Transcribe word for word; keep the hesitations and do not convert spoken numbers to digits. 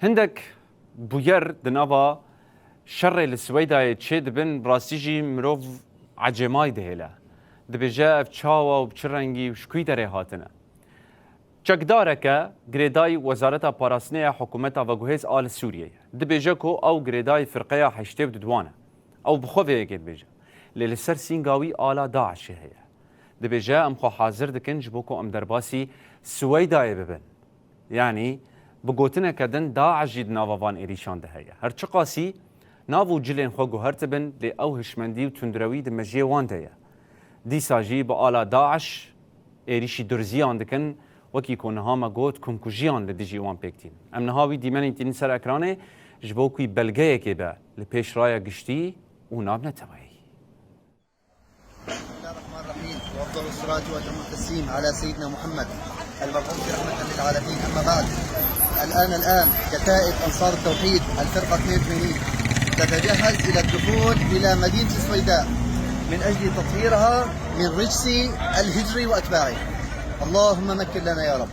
Hindek bûyer di nava şerê li Swêdayê çêdibin, bi rastî jî mirov ecêmayî dihêle. Dibêje ev çawa û bi çi rengî û ji kû derê hatine? Çekdareke girêdayî Wezareta Parastinê ya Hikûmeta Veguhêz a li Sûriyeyê dibêje ku ew girêdayî firqeya heştê û duduwan e. Ew bi xwe vê yekê dibêje. Lê li ser sînga wî ala DAIŞê heye. Dibêje, em xwe hazir dikin ji bo ku em derbasî Swêdayê bibin. Yanî, bi gotineke din DAIŞ jî di nava van êrîşan de heye. Her çiqasî nav û cilên xwe guhertibin, lê ew hişmendî û tundrewî di mejiyê wan de ye. Dîsa jî bi ala DAIŞ êrîşî durziyan dikin, wekî ku niha me got, komkujiyan li dijî wan pêk tînin. Em niha wî dîmenê tînin ser ekranê, ji bo ku belgeyekê be li pêş raya giştî û navneteweyî. بسم الله الرحمن الرحيم، وأفضل الصلاة وأتم التسليم على سيدنا محمد المبعوث رحمة للعالمين. أما بعد، الآن، الآن كتائب أنصار التوحيد الفرقة اثنين وثمانين تتجهز إلى الدخول إلى مدينة السويداء من أجل تطهيرها من رجس الهجري وأتباعه. اللهم مكن لنا يا رب.